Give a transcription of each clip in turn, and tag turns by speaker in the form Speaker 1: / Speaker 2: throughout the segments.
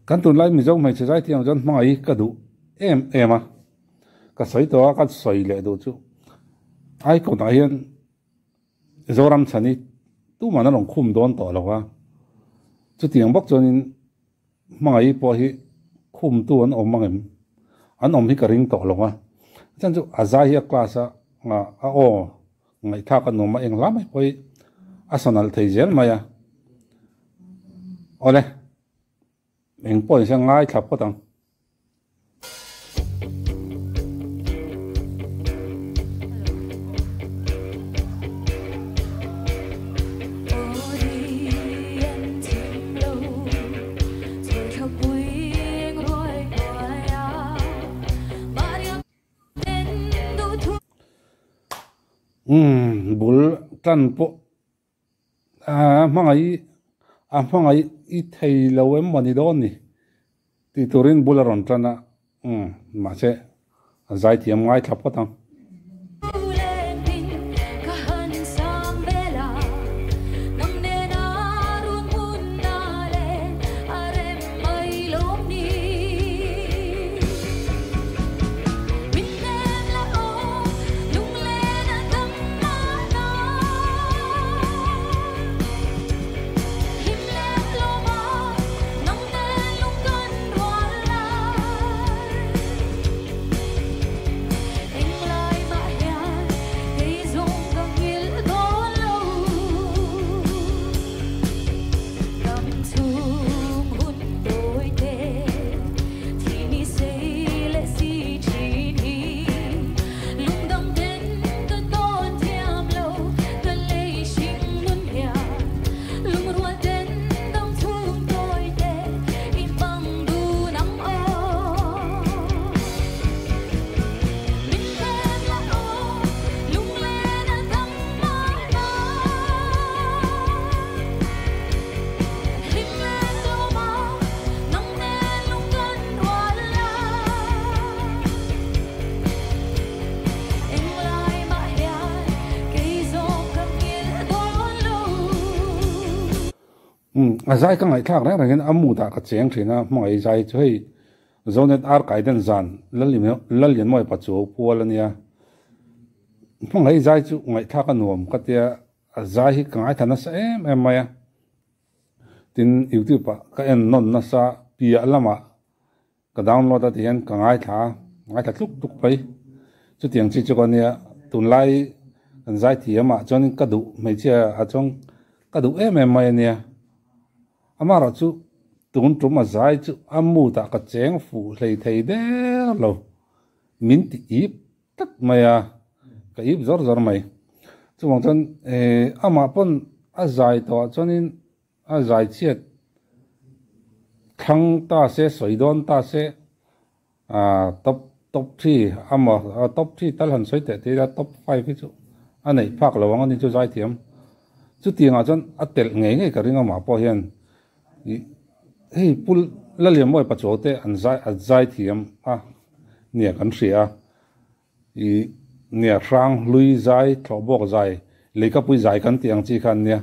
Speaker 1: Kan tunlai Mizo hmeichhe zaithiam chuan hmangaih ka duh em em a, ka sawi tawh a, ka sawi leh duh chu Icon ah hian Zoram chhani tuman a rawn khum dawn tawh lo a, chutiang bawk chuanin hmangaih pawh hi khumtu an awm ang em? An awm hi ka ring tawh lo a, chuan chu a zai hi a class a, a aw ngaihthlak a nuam a, eng hla mai pawh hi a sa nalh thei zel mai a, awle. Eng pawh in ngai thla phawt ang. Umm bul tan pawh A hmangaih a hmangaih i thei lo em maw ni dawn ni tih turin bul a rawn tan a, umm mahse a zaithiam ngaithla phawt ang. A zai ka ngaihthlak reng rengin a mood ah ka cheng thin a, hmangaih zai chu hei Zonet ar kai den zan Lallianmawia Pachuau pual a nia, hmangaih zai chu ngaihthlak a nuam ka tia a zai hi ka ngaithla nasa em em mai a. Tin, YouTube ah ka en nawn nasa piah lamah ka download a ti hian ka ngaithla a, ngaithla tluk tluk mai. Chutiang chi chu ka nia, tunlai kan zai thiam ah chuanin ka duh hmeichhia ah chuan ka duh em em mai a nia. Amaherawh chu tun tum a zai chu a mood ah ka cheng fuh hlei thei der lo, min ti ip tlat mai a, ka ip zawr zawr mai. Chuvang chuan eh amah pawn a zai tawh ah chuanin a zai chhiat thlang ta se, sawi dawn ta se ah top top three amaw top three tal han sawi teh teh ila top five hi chu a neih phak lo ang a ni chu zai thiam. Chutiang ah chuan a telh ngei ngei ka ring amah pawh hian ih hei Pu Lalianmawia Pachuau te an zai a zai thiam a nia kan hria a ih nia hrang hlui zai thlawh bawk zai leikapui zai kan tih ang chi kha an nia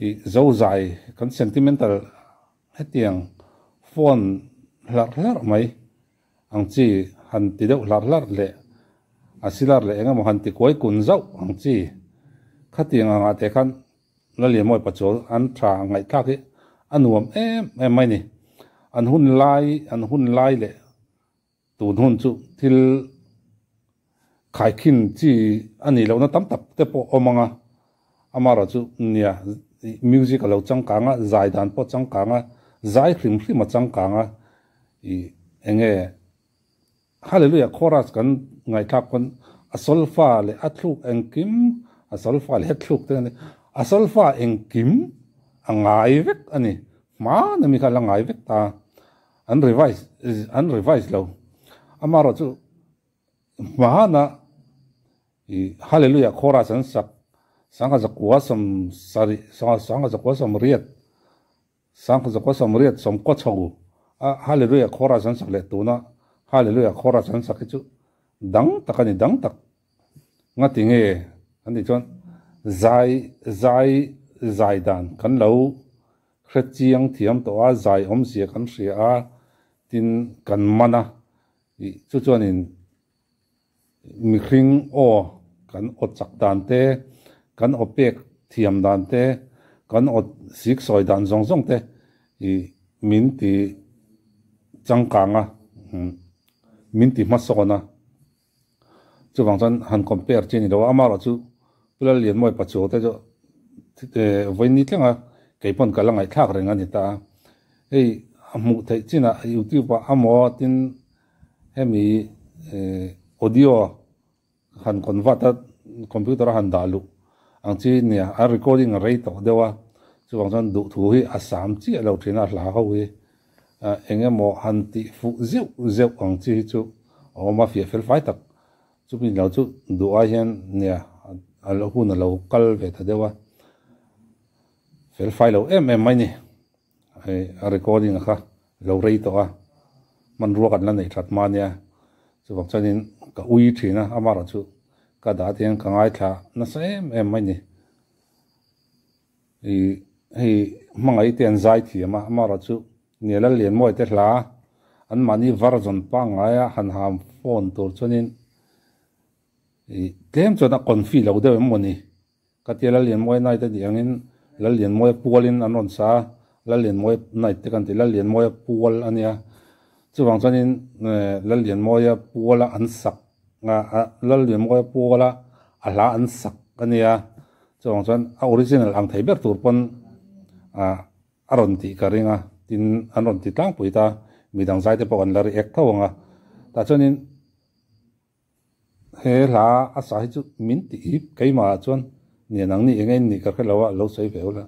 Speaker 1: ih zo zai kan sentimental hetiang phone hlarh hlarh mai ang chi han ti deuh hlarh hlarh leh a silar leh eng emaw han ti kuai kun zauh ang chi khatiang angah te khan Lalianmawi Pachuau an tha ngaihthlak hi a nuam em em mai ni. An hun lai an hun lai leh tun hun chu thil khaikhin chi a nih lohna tam tak te pawh awm ang a, amaherawh chu nia music a lo changkang a, zai dan pawh a changkang a, zai hrim hrim a changkang a, ih eng nge Hallelujah chorus kan ngaihthlak pawn a solfa leh a thluk engkim a solfa leh a thluk te a solfa engkim a ngai vek a ni hmana mi kha a la ngai vek ta an revise an revise lo amaherawh chu hmana ih Hallelujah chorus an sak sangha zakua sawm sarih sangha zakua sawm riat Sangha zakua sawmriat sawmkaw chho a Hallelujah chorus an sak leh tuna Hallelujah chorus an sak hi chu dang tak a ni, dang tak. Ngati nge an tih chuan zai zai zai dan kan lo hre chiang thiam tawh a, zai awmzia kan hria a, tin kan man a, ih chu chuanin mihring aw kan aw chak dan te, kan aw pek thiam dan te, kan aw sik sawi dan zawng zawng te ih min ti changkang a, min ti hmasawn a. Chuvang chuan han compare chi a ni lo a, amaherawh chu Pu Lallianmawia Pachuau te chu vawiin tlenga kei pawn ka la ngaihthlak reng a ni ta a. Hei a hmuh theih chinah youtube ah amaw tin hemi audio han convert a computer a han dah luh ang chi nia a recording a rei tawh deuh a, chuvang chuan duhthu hi a sam chiah lo thin a hla ho hi. Eng emaw han tih fuh zeuh zeuh ang chi hi chu a awm a, fiah fel fai tak. Chumi lo chu duh ai hian nia a lo hun a lo kal ve ta deuh a, fel fai lo em em mai ni. Hei a recording a kha lo rei tawh a, hmanrua kan la neih that hma nia. Chuvang chuanin ka ui thin a, amaherawhchu ka dah te hian ka ngaithla nasa em em mai ni. I hei hmangaih te an zai thiam a, amaherawhchu Niala Lianmawia te hla anmahni version pangngaia han ham phone tur chuanin i tlem chuan a confi lo deuh em mawni ka tia Lallianmawia night a nih angin Lallianmawia pualin an rawn sa a, Lallianmawia night te kan ti Lallianmawia pual a nia chuvang chuanin Lallianmawia puala an sak Lallianmawia puala a hla an sak a nia. Chuvang chuan a original ang thei ber tur pawn a rawn tih ka ring a, tin an rawn ti tlangpui ta, midang zai te pawh an la react tho ang a. Tah chuanin he hla a sa hi chu min tih ip keimah ah chuan nian ang ni eng eng nih ka hre lo a, lo sawi ve ula.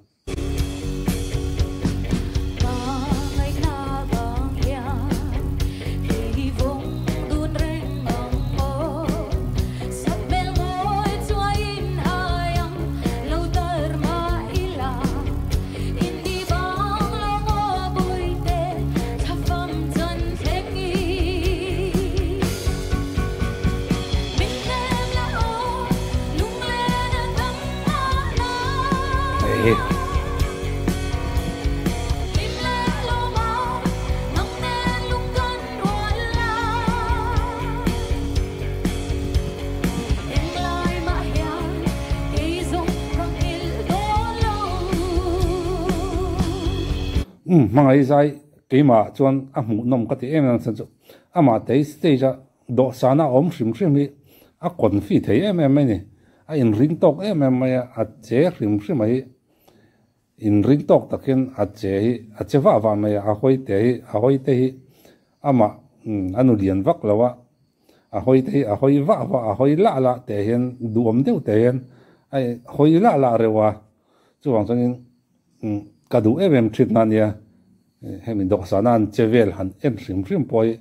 Speaker 1: Umm hmangaih zai keimah chuan a hmuhnawm ka ti em em ang chu amah te hi stage a dawhsana a awm hrim hrim hi a confi thei em em mai a ni a inring tawk em em mai a a che hrim hrim a hi. Inring tawk takin a che hi a che vah vah mai a, a hawi te hi a hawi te hi amah a nu lian vak lo a, a hawi te hi a hawi vah vah a hawi lah lah teh hian duhawm deuh teh hian a hawi lah lah reuh a, chuvang chuanin ka duh em em thin a nia, hemi dawhsana an che vel han en hrim hrim pawh hi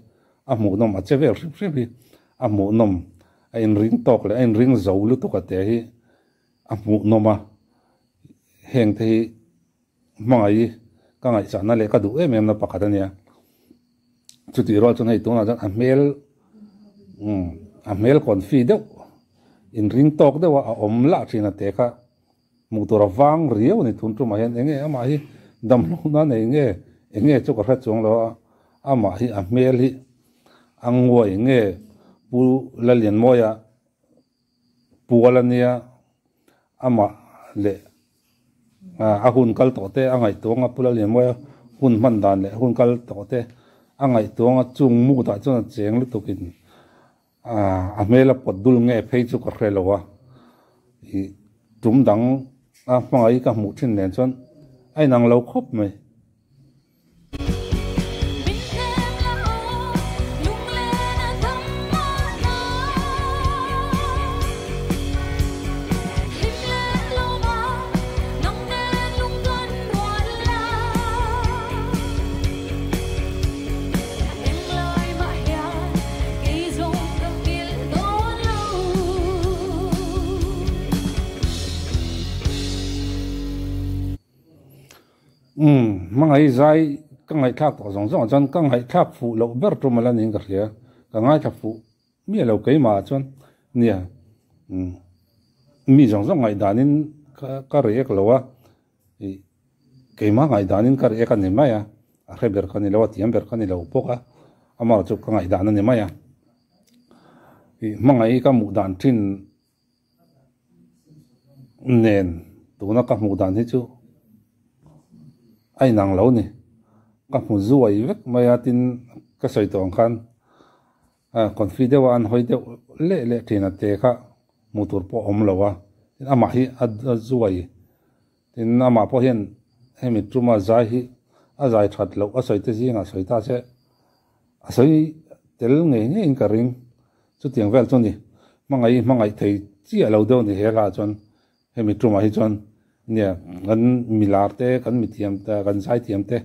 Speaker 1: a hmuhnawm a che vel hrim hrim hi a hmuhnawm a inring tawk leh a inring zo lutuk a teh hi a hmuhnawm a. Heng te hi hmangaih ka ngaihchahna leh ka duh em em na pakhat a nia. Chutih rual chuan hei tunah chuan a hmel umm a hmel confi deuh inring tawk deuh a a awm lah thin a te kha hmuh tur a vang riau a ni tun tumah hian enge amah hi damlohna nei nge enge chu ka hre chuang lo a amah hi a hmel hi a nguai nge Pu Lalianmawia pual a nia amah leh a hun kal tawh te a ngaihtuang a Pu Lallianmawia hun hman dan leh hun kal tawh te a ngaihtuang a chung mut ah chuan a cheng lutuk in a hmel a pawt dul nge phei chu ka hre lo a ih tum dang a hmangaih ka hmuh thin nen chuan a inang lo khawp mai. Umm, hmangaih zai ka ngaihthlak tawh zawng zawngah chuan ka ngaihthlak fuh loh ber tum ala niin ka hria, ka ngaithla fuh miah lo keimah ah chuan nia umm mi zawng zawng ngaihdanin ka ka react lo a ih. Keimah ngaihdanin ka react a ni mai a, a hre ber ka ni lo, a tiam ber ka ni lo bawk a, amah chu ka ngaihdan a ni mai a. Ih hmangaih ka hmuh dan thin nen tuna ka hmuh dan hi chu a inang lo ni. Ka hmu zuai vek mai a, tin ka sawi tawh ang khan confi deuha an hawi deuh leh leh thin a te kha hmuh tur pawh a awm lo a, tin amah hi a zuai Tin, amah pawh hian hemi tuma zai hi a zai that loh a sawi te zingah sawi ta se a sawi tel ngei ngeiin ka ring. Chutiang vel chu ni, hmangaih hmangaih thei chiah lo deuh ni he hla chuan hemi tumah hi chuan nia kan milar te, kan mithiam te, kan zaithiam te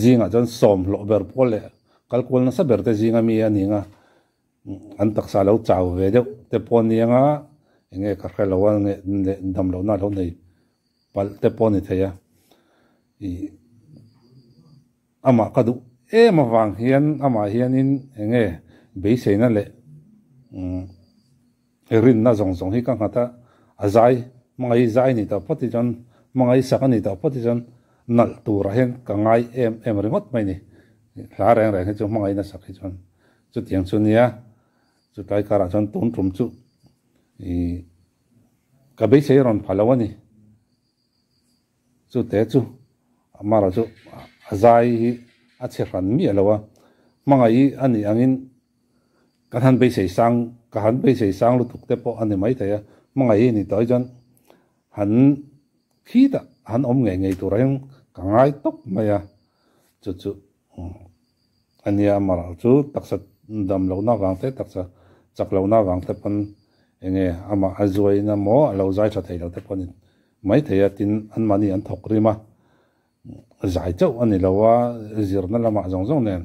Speaker 1: zingah chuan sawm hlawh ber pawl leh kalkual nasa ber te zinga mi a ni ang a. An taksa lo chau ve deuh te pawh a ni anga eng nge ka hre lo a leh dam lohna a lo nei palh te pawh a ni thei a. Ih amah ka duh em avang hian amah hianin eng nge beiseina leh umm rinna zawng zawng hi ka nghat a, a zai hmangaih zai a ni tawh phawt hi chuan hmangaih sak a ni tawh phawt hi chuan nalh turah hian ka ngai em em ringawt mai a ni. Hla reng reng hi chu hmangaihna sak hi chuan Chutiang chu nia, chutlai karah chuan tun tum chu ih ka beisei rawn pha lo a ni. Chute chu amaherawh chu a zai hi a chhe hran miah lo a, hmangaih a nih angin kan han beisei sang ka han beisei sang lutuk te pawh a ni maithei a, hmangaih a nih tawh hi chuan han khitah han awm ngei ngei turah hian ka ngai tawp mai a, chu chu. A nia amaherawh chu taksa dam lohna avang te taksa chak lohna avang te pawn enge amah a zuaina maw a lo zai tha thei lo te pawh a ni maithei a tin anmahni an thawk rim a zai chauh a ni lo a zirna lamah zawng zawng nen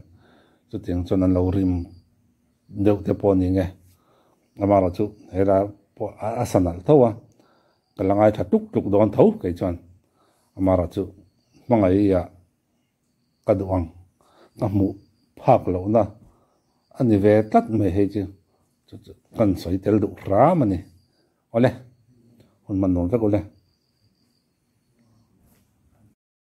Speaker 1: chutiang chuan an lo rim deuh te pawh a ni nge amaherawh chu helai pawh a sa nalh tho a ka la ngaithla tluk tluk dawn tho kei chuan amaherawh chu hmangaih ah. Ka duh ang, ka hmuh phak lohna a ni ve tlat mai hei chu, chu chu kan sawi tel duh hram a ni. Awle, hun hman nuam vek ule.